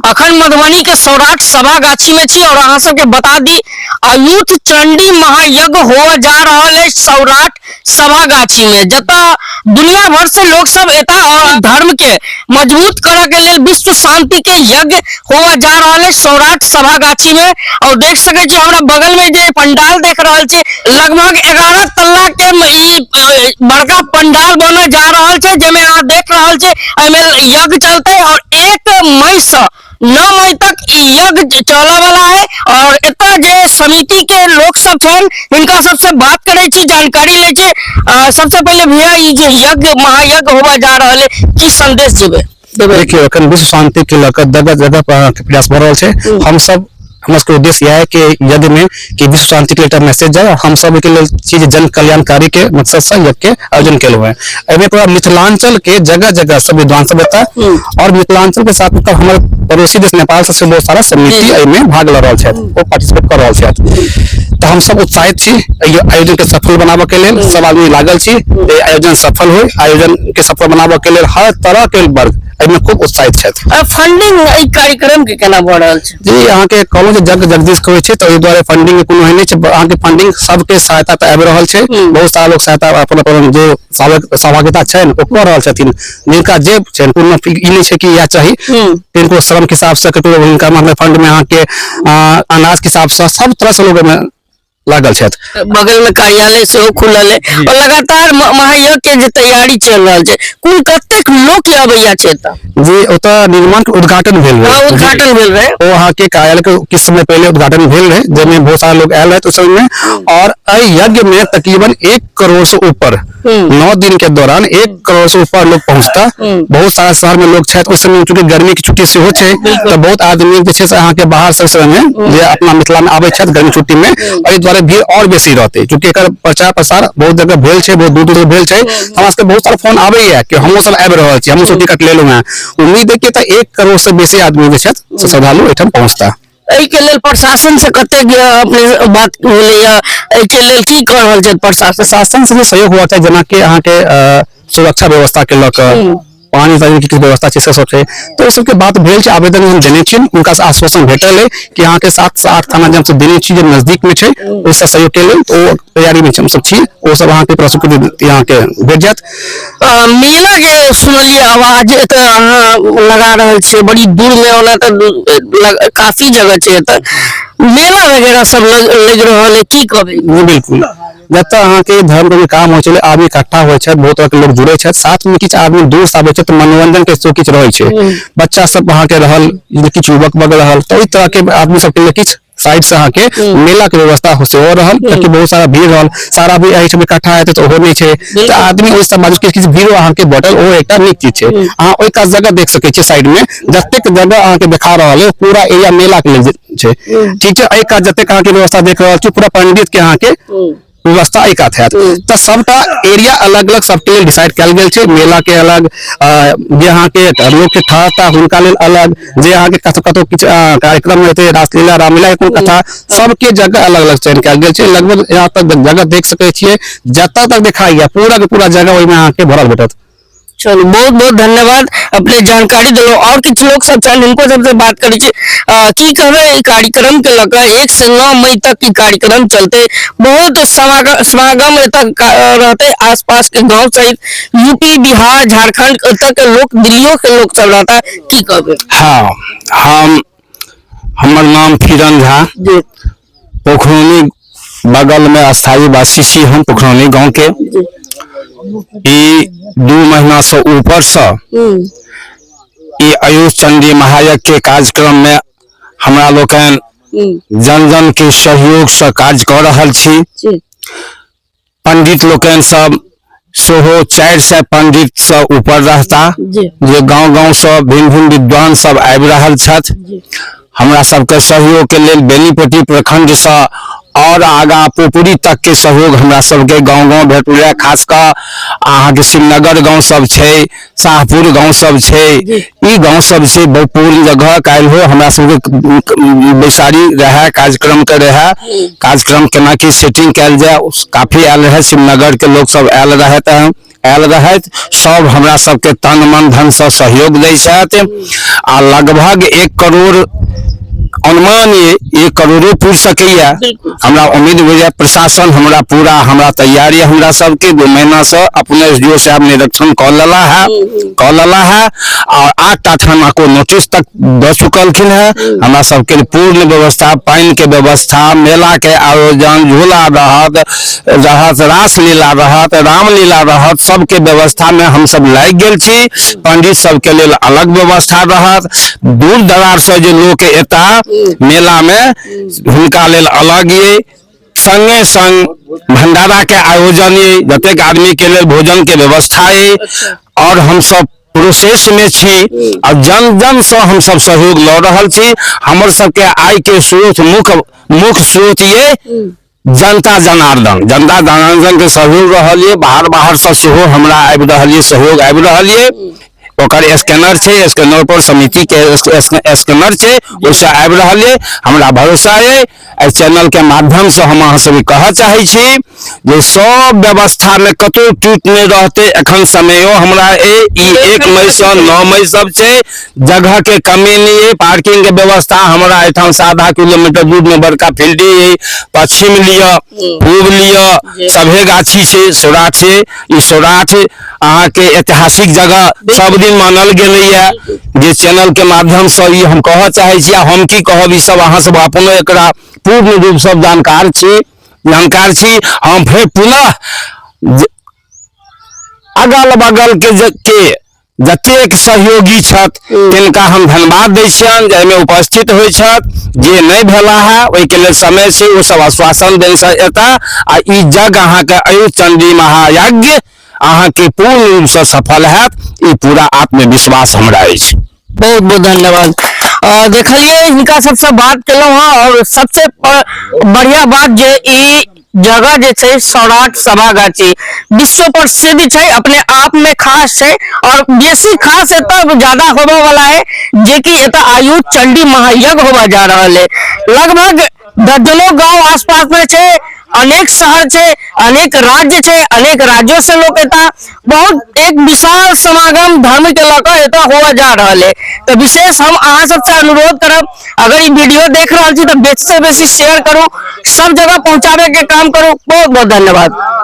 अखन मधुबनी के सौराठ सभागाछी में छी और अहाँ सबके बता दी अयुत चंडी महायज्ञ हुआ जा रहल है सौराठ सभागाछी में, जतऽ दुनिया भर से लोग सब एता और धर्म के मजबूत करे के लेल विश्व शांति के यज्ञ हुआ जा रहल है सौराठ सभागाछी में। और देख सके छी हमरा बगल में जे पंडाल देख रहल छी, लगभग 11 तल्ला के ई बड़का पंडाल बनल जा रहल छै, जेमे अहाँ देख रहल छी एहिमे यज्ञ चलते और 1 मई से 9 मई तक ई यज्ञ चले वाला है। और एतऽ जे समिति के लोक सब छनि हिनका सबसे बात करै छी, जानकारी लै छी। सबसे पहिले भैया ई जे यज्ञ महायज्ञ होबऽ जा रहल है, की संदेश देबै? देखियौ एखन विश्व शांति के लऽ कऽ जगह जगह पर अहाँके प्रयास भऽ रहल छै। हमर सबके उद्देश्य इएह है कि यज्ञ में कि विश्व शांति के एकटा मैसेज जाय और हम सब एहिके लेल चीज जन कल्याणकारी के मकसद से यज्ञ के आयोजन केलहुँ हैं। एहिमे पूरा मिथिलांचल के जगह जगह सब विद्वान सब एता और मिथिलांचल के साथ मतलब हमर पड़ोसी देश नेपाल से बहुत सारा समिति एहिमे भाग लऽ रहल छथि, ओ पार्टिसिपेट कऽ रहल छथि। तऽ हम सब उत्साहित छी एहि आयोजन के सफल बनाबऽ के लेल, सब आदमी लागल छी जे आयोजन सफल होय। आयोजन के सफल बनाबऽ के लेल हर तरह के वर्ग एहिमे खूब उत्साहित छथि। फंडिंग एहि कार्यक्रम के केना भऽ रहल छै? जी अहाँके कहलहुँ जे जग जगदीश के होइ छै, तऽ ओहि दुआरे फंडिंग के कोनो एहन नहि छै। अहाँके फंडिंग सबके सहायता तऽ आबि रहल छै, बहुत सारा लोक सहायता अपन अपन जे सहभागिता छनि ओ कऽ रहल छथिन, जिनका जे छनि कोनो ई नहि छै कि इएह चाही, किनको श्रम के हिसाब से, ककरो हुनका मतलब फंड में अहाँके अनाज के हिसाब से सब तरह से लोग एहिमे लागल छथि। बगल में कार्यालय सेहो खुलल है और लगातार महायज्ञ के जे तैयारी चल रहल छै, कुल कतेक लोक अबैया छै एतऽ? जी ओतऽ निर्माण के उद्घाटन भेल रहे। हाँ, उद्घाटन भेल रहे। ओ अहाँके कार्यालय के किछु समय पहले उद्घाटन भेल रहे, जाहिमे बहुत सारा लोग आयल रहे उस समय में। और एहि यज्ञ में तकरीबन 1 करोड़ से ऊपर 9 दिन के दौरान 1 करोड़ से ऊपर लोग पहुंचता। बहुत सारा शहर में लोग छथि, उस समय चूंकि गर्मी के छुट्टी सेहो छै तऽ बहुत आदमी जे छै से अहाँके बाहर सब समय में जे अपना मिथिला में आबै छथि गर्मी छुट्टी में, एहि दुआरे भीड़ और बेसी रहतै। चूंकि एकर प्रचार प्रसार बहुत जगह भेल छै, बहुत दूर दूर भेल छै। हमरा सबके बहुत सारा फोन आबैया कि हमहूँ सब आबि रहल छी, हमहूँ सब टिकट लेलहुँ हैं। उम्मीद है कि तऽ 1 करोड़ से बेसी आदमी जे छथि से श्रद्धालु एहिठाम पहुंचता। एहि के लेल प्रशासन से कतेक अपने बात भेलैया, एहि के लेल की कऽ रहल छै प्रशासन? प्रशासन से भी सहयोग हुआ छै, जेनाकि अहाँके सुरक्षा व्यवस्था के लऽ कऽ पानी तानी के किछु व्यवस्था छै से सब छै, तऽ ओहि सबके बात भेल छै। आवेदन हम देने छियनि, हुनका से आश्वासन भेटल है कि अहाँके 7 से 8 थाना जे हमसब देने छी जे नजदीक में छै ओहिसँ सहयोग के लेल, तऽ ओ तैयारी में हमसब छी, ओ सब अहाँके प्रस्तुति अहाँके भेट जायत। मेला के सुनलियै आवाज एतऽ अहाँ लगा रहल छियै बड़ी दूर में, ओना तऽ काफी जगह छै एतऽ मेला वगैरह सब लग रहल है, की कहबै? जी बिल्कुल, जतऽ अहाँके धर्म के काम होइ छलै आदमी इकट्ठा होइ छै, बहुत तरह के लोग जुड़े छथि, साथ में किछु आदमी दूर से आबै छै तऽ मनोरंजन के सेहो किछु रहै छै। बच्चा सब अहाँके रहल, किछु युवक वर्ग रहल, तऽ ओहि तरह के आदमी सबके लिए किछु साइड से अहाँके मेला के व्यवस्था सेहो रहल, कियाकि बहुत सारा भीड़ रहल, सारा भी एहिठाम इकट्ठा हेतै तऽ ओहो नहि छै, तऽ आदमी ओहि सब बाजू किछु भीड़ो अहाँके बढ़ल, ओहो एकटा नीक चीज छै। अहाँ ओहि काज जगह देख सकै छियै, साइड में जतेक जगह अहाँके देखा रहल है पूरा एरिया मेला के लेल छै। ठीक छै, एहि काज जतेक अहाँके व्यवस्था देख रहल छी पूरा पंडित के अहाँके व्यवस्था एहि कात हैत, तऽ सबटा एरिया अलग अलग सबके लेल डिसाइड कयल गेल छै। मेला के अलग, जे अहाँके लोक के ठहरता हुनका लेल अलग, जे अहाँके कतौ कतौ किछु कार्यक्रम हेतै रासलीला रामलीला कोनो कथा, सबके जगह अलग अलग चयन कयल गेल छै। लगभग यहाँ तक जगह देख सकै छियै, जतऽ तक देखाइया पूरा के पूरा जगह ओहिमे अहाँके भरल भेटत। चलू बहुत बहुत धन्यवाद, अपने जानकारी देलहुँ। और किछु लोक सब छनि, हुनको सबसे बात करै छी। की कहबै ई कार्यक्रम के लऽ कऽ 1 से 9 मई तक ई कार्यक्रम चलतै, बहुत समागम एतऽ रहतै, आसपास के गाँव सहित यूपी बिहार झारखंड एतऽ के लोक, दिल्लियो के लोक सब रहता, की कहबै? हाँ, हमर नाम फिरन झा, पोखरौनी बगल में अस्थायी वासी छी हम, पोखरौनी गांव के। ई 2 महीना से ऊपर से ई अयुत चंडी महायज्ञ के कार्यक्रम में हमरा लोकनि जन जन के सहयोग से कार्य कऽ रहल छी। पंडित लोकनि सब सेहो 400 पंडित से ऊपर रहता, जे गांव गांव से भिन्न भिन्न विद्वान सब आबि रहल छथि। हमरा सबके सहयोग के लेल बेनीपट्टी प्रखंड से और आगा पुपरी तक के सहयोग हमरा सबके गांव गांव भेटल। खास कऽ अहाँके शिवनगर गांव सब छै, शाहपुर गांव सब छै, ई गांव सब छै बहुत पूर्ण जगह। काल्हि हो हमरा सबके बैसारी रहै, कार्यक्रम के रहै, कार्यक्रम केना की सेटिंग कयल जाय, काफी आयल रहै, शिवनगर के लोग सब आयल रहै, तऽ आयल रहथि। सब हमरा सबके तन मन धन से सहयोग दै छथि आ लगभग 1 करोड़ अनुमान ये 1 करोड़ो पुरि सकैया, हमरा उम्मीद होइए। प्रशासन हमरा पूरा हमरा तैयारी हमरा सबके 2 महीना से अपने एस डी ओ साहब निरीक्षण कऽ लेला है, कऽ लेला है और 8टा थाना को नोटिस तक दऽ चुकलखिन है। हमरा सबके पूर्ण व्यवस्था, पानि के व्यवस्था, मेला के आयोजन, झूला रहत, रहत रासलीला रहत, रामलीला रहत, सबके व्यवस्था में हम सब लागि गेल छी। पंडित सबके लेल अलग व्यवस्था रहत, दूर दरार से जे लोक एता मेला में हुनका लेल अलग ये, संगे संग भंडारा के आयोजन ये, जतेक आदमी के लेल भोजन के व्यवस्था ये। और हम सब प्रोसेस में छी और जन जन से हम सब सहयोग लऽ रहल छी। हमर सबके आय के स्रोत मुख्य स्रोत ये जनता जनार्दन, जनता जनार्दन के सहयोग रहल ये। बाहर बाहर से सेहो हमरा आबि रहल ये, सहयोग आबि रहल ये। ओकर स्कैनर छै, स्कैनर पर समिति के स्कैनर छै, ओहिसँ आबि रहल ये। हमरा भरोसा ये एहि चैनल के माध्यम से हम अहाँ सबके कहऽ चाहै छी जे सब व्यवस्था में कतौ टूट नहि रहतै। एखन समयो हमरा ई 1 मई से 9 मई सब छै, जगह के कमी नहीं है, पार्किंग के व्यवस्था हमरा एहिठाम से आधा किलोमीटर दूर में बड़का फील्ड है। पश्चिम लिअ, पूर्व लिअ, सभे गाछी छै, सौराठ छै। ई सौराठ अहाँ के ऐतिहासिक जगह सब दिन मानल गेलैया, जे चैनल के माध्यम से ई हम कहऽ चाहै छी। आ हम की कहब, ई सब अहाँ सब अपनो एकरा पूर्ण रूप से जानकार छी, जानकार छी। हम फेर पुनः अगल बगल के जतेक सहयोगी छथि तिनका हम धन्यवाद दै छियनि जे एहिमे उपस्थित होइ छथि। जे नहि भेला है ओहिके लेल समय छै, ओ सब आश्वासन देने से एता आ ई यज्ञ अहाँके अयुत चंडी महायज्ञ अहाँके पूर्ण रूपसँ सफल हैत, ई पूरा आत्मविश्वास हमरा अछि। बहुत बहुत धन्यवाद। देखलिए हिनका सबसे बात केलहुँ हँ और सबसे बढ़िया बात जे ई जगह जे छै सौराठ सभागाछी विश्व प्रसिद्ध छै, अपने आप में खास छै और बेसी खास एतऽ ज्यादा होबऽ वाला है जे कि एतऽ आयुध चंडी महायज्ञ होबऽ जा रहल है। लगभग दर्जनों गांव आसपास में छै, अनेक शहर छै, अनेक राज्य छै, अनेक राज्यों से लोग एता, बहुत एक विशाल समागम धर्म के लऽ कऽ एतऽ होबऽ जा रहल है। तऽ विशेष हम अहाँ सबसे अनुरोध करब, अगर ई वीडियो देख रहल छी तऽ बेसी से बेसी शेयर करू, सब जगह पहुंचाबे के काम करू। बहुत बहुत धन्यवाद।